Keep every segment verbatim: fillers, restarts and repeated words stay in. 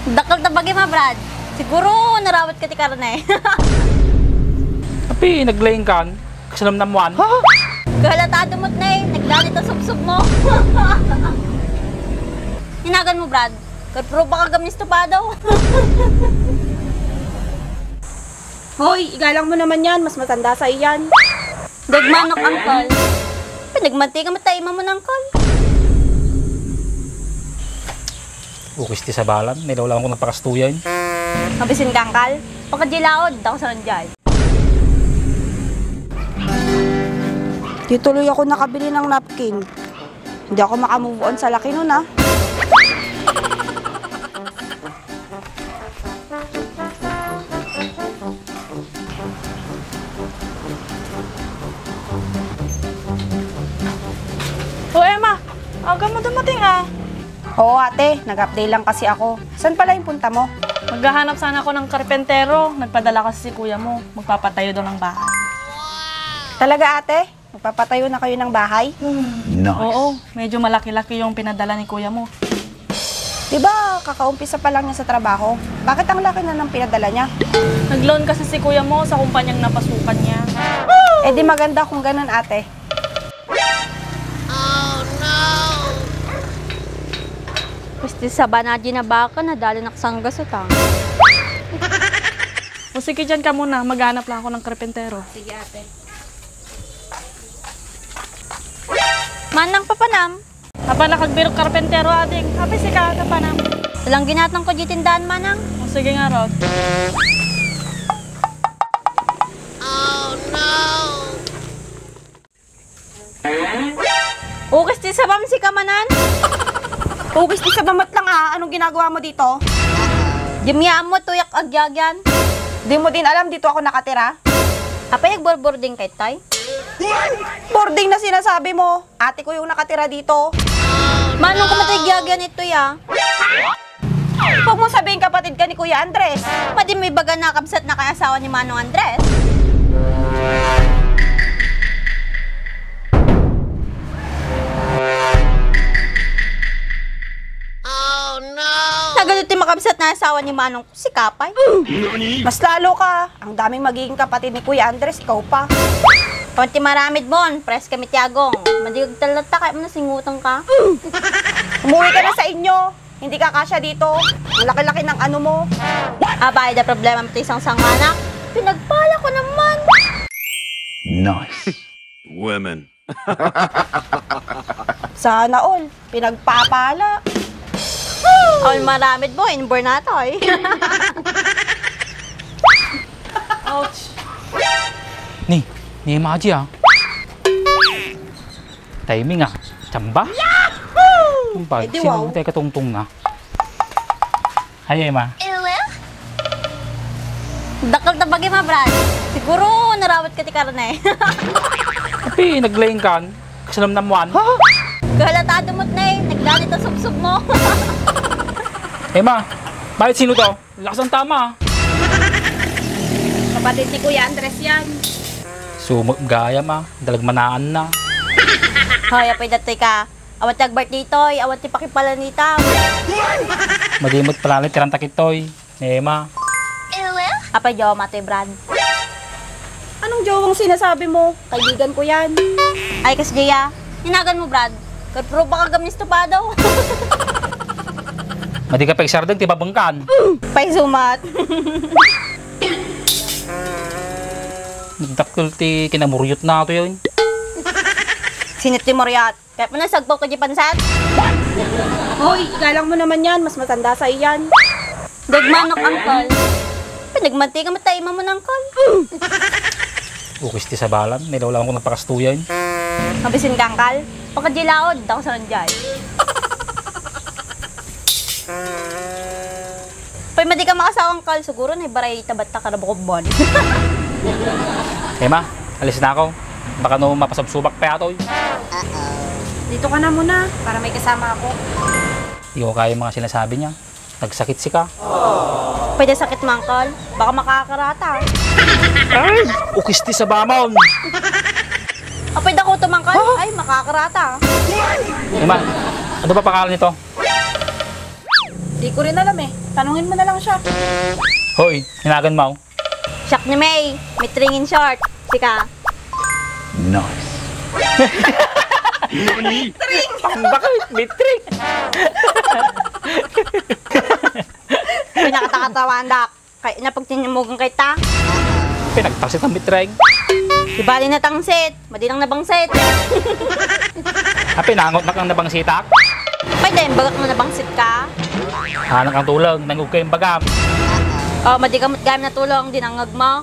Dakkel ta bagim a, Brad. Siguro narawat ka ti karne. Apay, naglaing kan? Kasanam namuan? Kahalatado met ne, nagdani ta subsub mo. Hinagan mo, Brad. Karpuro pa ka gam ni estopado. Hoy, igalang mo naman yan. Mas matanda sa iyan. Dagmanok, Uncle. Pinagmantika mo tayo, Mamon, Uncle. Ukis ti sabalan, nailaw-law ko nagpakastuyan. Mabisin ka, Uncle? Pagkadilaod, ako sa nandiyan. Di tuloy ako nakabili ng napkin. Hindi ako makamove on sa laki nun, ah. O, Emma, aga mo dumating, ah. Oo, ate. Nag-update lang kasi ako. Saan pala yung punta mo? Maghahanap sana ako ng karpentero. Nagpadala kasi si kuya mo. Magpapatayo daw ng bahay. Talaga, ate? Magpapatayo na kayo ng bahay? Nice. Oo, medyo malaki-laki yung pinadala ni kuya mo. Di ba, kakaumpisa pa lang niya sa trabaho? Bakit ang laki na ng pinadala niya? Nag-loan kasi si kuya mo sa kumpanyang napasukan niya. Eh, di maganda kung ganun, ate. Pwes ti sabana di na baka, nadali naksanggas ita. O sige, dyan ka muna. Maghanap lang ako ng karpentero. Sige, ate. Manang papanam. Apa nakagbirok karpentero, ading? Apay sika, papanam. Alang ginatang ko di tindahan, Manang. O, sige nga, Rod. Ukis ti sabam, sika manan. Ukis ti sabam met lang, ah. Anong ginagawa mo dito? Di mi ammo, tuyak agyagan. Di mo din alam dito ako nakatira? Apay, agborbording kay tay? Boarding na sinasabi mo. Ate ko yung nakatira dito. Manong ka matay agyagan ito, ya? Huwag mo sabihin kapatid ka ni Kuya Andres. Madi mo ibaga na kabsat na kay asawa ni Manong Andres. Oh, no! Nagano ti makabsat na asawa ni Manong ko, si Kapay? Mas lalo ka. Ang daming magiging kapatid ni Kuya Andres, ikaw pa. Awan ti maramid mon, press kami ti agong. Madigagtal latta, kaya mo nasingutang ka. Umuwi ka na sa inyo. Hindi ka kasya dito. Ang laki-laki ng ano mo. Abay, da problema mo ti isang sanganak. Pinagpala ko naman. Nice. Women. Sana all. Pinagpapala. All maramid mo, inborn na to eh. Ouch. Ni, ni Maji ah. Timing ah. Chamba? Chamba. Eh, di sino wow. Tayo katungtong na? Ay, Emma. Dakkel ta bagim a, Brad. Siguro narawat ka ti karne. Apay, naglaing kan? Kasanam namuan? Kahalatado met ne, nagdani ta subsub mo. Emma, bakit sino to? Lakas ang tama. Kapatid ni Kuya Andres yan. Sumot gaya ma, dalag manaan na. Hoy, apay datoy ka. Awan ti agbart ditoy, awan ti pakipalanita. Madimot pala ni tiranta kitoy. Emma. Apay, jowa mo atoy, Brad. Anong jowang sinasabi mo? Kaibigan ko yan. Ay, kas Jia. Hinagan mo, Brad. Karpuro pa ka gam ni estopado. Madi ka pagsardeng ti babengkan. Pay sumat. Nagdakkel ti kinamuryot na to yun. Sinit ti muryot? Kaya mo nasagpaw ka di pansat? Hoy, igalang mo naman yan. Mas matanda sa iyan. Dagmanok, Uncle. Pinagmantika mo tayo, Mamon, Uncle. Ukis ti sabalan. Nilawlawan ko nagpakastuyan. Mabisin ka, Uncle? Pagkadilaod, ako sa nandiyan. Pay madi ka makasawa, Uncle, siguro na ibaray tabat ta karabukobon. Emma, alis na ako. Baka no mapasubsubak pa yatoy. Dito ka na muna para may kasama ako. Di ko kaya yung mga sinasabi niya. Nagsakit si ka. Pwede sakit mo, Uncle. Baka makakarata. Ay, ukis ti sabamon. Apay dako to, Uncle. Ay, makakarata. Emma, ano ba pangalan nito? Di ko rin alam eh. Tanungin mo na lang siya. Hoy, hinagan mo. Siak ni May, Mitring in short. Sika? Nice. Mitring! Bakit? Mitring! Pinakatakatawandak. Kaya na pagtinimugan kita. Pinagtangsit ang Mitring. Di bali na tangsit. Madi lang nabangsit. Apay, nangot na kang nabangsitak? Pwede, bagak na nabangsit ka. Anak ang tulong, nangug kayong bagam. Oh, madi ka matgam na tulong, dinangag mo.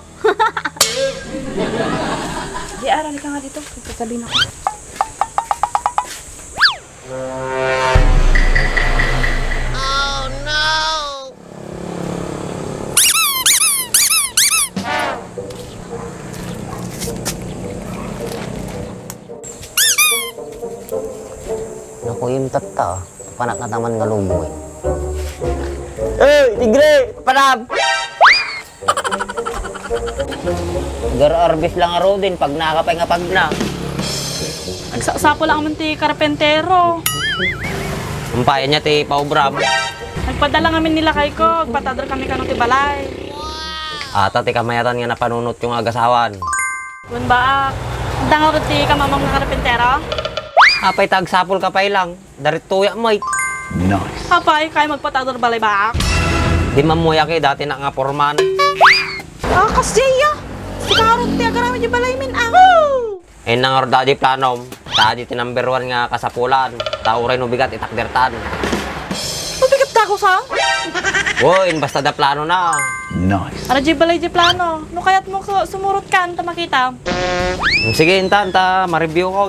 Di, arali ka nga dito. Sasabihin ako. Naku, yung tatta, panak na taman nga lumoy. Ey, tigre! Panam! Gar-arbis lang a rudin, pag nakapay nga pagna. Agsapsapul lang man ti karpentero. Umpayan niya ti paubram. Nagpadala ngamin ni lakay ko, agpatador kami kano ti balay. Ata ti kamayatan nga napanunot yung agasawan. Wen baak, dangar ti kamamam nga karpentero? Apay ta agsapul ka pay lang. Darit tuyak, Mike. Nice. Apay, kaya magpatador balay baak? Di mamuyak eh, dati na nga foreman. Ah, kas Jaya! Sika nga rod ti agaramid di balay min, ah! Eh, nangarod di planom. Ta di ti number one nga kasapulan. Ta uray no bigat, itakdertan. Mabigat ka ko sa? Woy, basta da plano na. Nice. Ara di balay di plano. No kayat mo ko, sumurot kan, ta makita. Sige, intan, ta ma-review ko.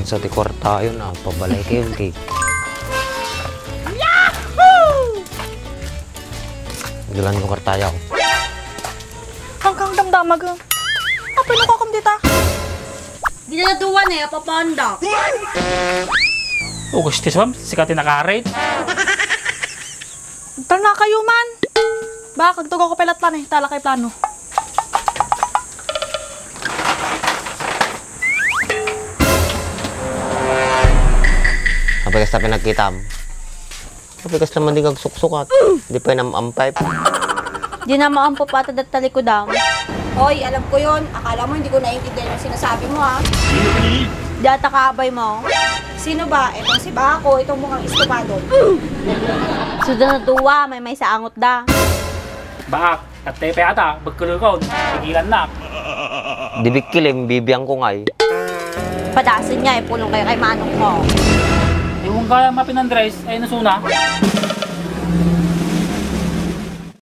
Unsa ti kwarta yun, ah, pabalay kayo, cake. Yahoo! Dalan ko kwarta yaw. Kangkang damdamag, ah. Apay no kakum dita? Di na natuan eh, apapanda. Ugas ti suam, sika ti nakarit. Tal na kayo man. Ba, kagtugaw ko pelat plan eh. Tala kay plano. Apay kasta pinagkitam? Apay kasta man di kagsuksukat? Di pay nam-ampay. Di na maampo pa ta dat talikudam. Hoy, alam ko yun. Akala mo hindi ko naiintindihan yung sinasabi mo, ha? Di ata kaabay mo. Sino ba? Itong si Bako, itong mukhang estupado. Suda na duwa, may may sa angot da. Baak, at tepe ata, bagkulukon, pigilan na. Di bikkilim, bibiyang ko ngay. Padasin niya, eh, pulong kayo kay manong mo. Iwan kaya mapin Andres, ay nasuna.